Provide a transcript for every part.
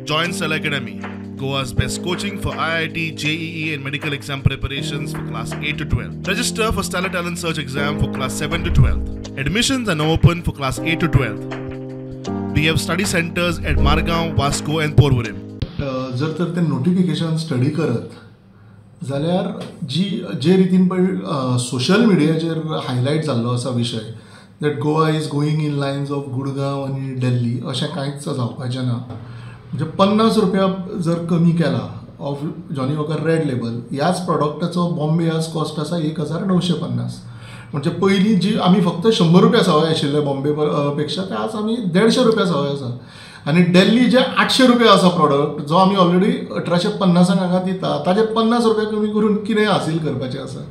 Join Stellar Academy, Goa's best coaching for IIT, JEE and medical exam preparations for class 8 to 12. Register for Stellar Talent Search exam for class 7 to 12. Admissions are now open for class 8 to 12. We have study centers at Margao, Vasco and Porvorim. जर तर ते notification study करत जाल्यार जी जे रितीन पळय social मिडियाचेर highlight जाल्लो आसा विशय that Goa is going in lines of Gurgaon आनी दिल्ली, अशें कांयच जावपाचें ना. म्हणजे 50 रुपया जर कमी केला of Johnnie Walker Red Label, ह्याच प्रॉडक्टाचो बॉम्बे आज कॉस्ट आसा 1950. म्हणजे पयलीं जी आमी फक्त 100 रुपया सवाय आशिल्ले बॉम्बे पेक्षा, ते आज आमी 150 रुपया सवाय आसा. आनी दिल्ली जे 800 रुपया आसा प्रॉडक्ट जो आमी ऑलरेडी 1850 हांगा दिता, ताजेर 50 रुपया कमी करून कितें हासील करपाचें आसा.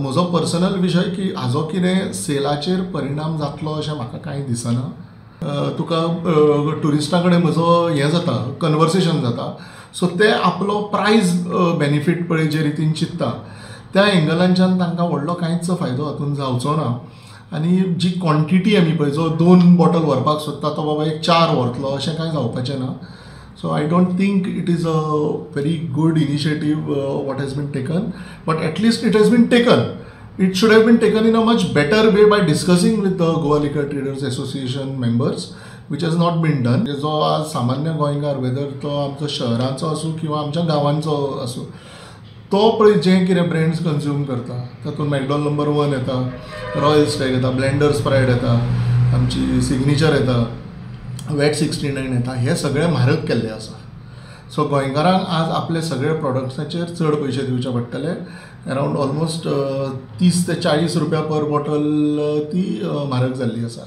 म्हजो पर्सनल विशय की हाजो कितें सेलाचेर परिणाम जातलो अशें म्हाका कांय दिसना. तुका ट्युरिस्टां कडेन म्हजो हें जाता, कन्वर्सेशन जाता, सो ते आपलो प्रायज बेनिफीट पळय जे रितीन चिंत्ता त्या एंगलांच्यान तांकां व्हडलो कांयच फायदो हातूंत जावचो ना. आनी जी क्वॉन्टिटी आमी पळय जो 2 बॉटल व्हरपाक सोदता तो बाबा एक 4 व्हरतलो अशें कांय जावपाचें ना. So I don't think it is a very good initiative what has been taken, but at least it has been taken. It should have been taken in a much better way by discussing with the Goa Liquor Traders Association members, which has not been done. जो आज सामान्य गोंयकार, weather तो आमचो शहरांचो आसूं किंवा आमच्या गांवांचो आसूं, तो पळय जें कितें ब्रँड्स कंज्यूम करता तातूंत मॅकडॉल नंबर 1 येता, रॉयल स्टॅग येता, ब्लँडर्स प्रायड येता, आमची सिग्नेचर येता, वॅट 69 येता, हे सगळे म्हारग केल्ले आसा. सो गोंयकारांक आज आपले सगळे प्रॉडक्ट्साचेर चड पयशे दिवचे पडटले. अरावंड ऑलमोस्ट 30 ते 40 रुपया पर बॉटल ती म्हारग जाल्ली आसा.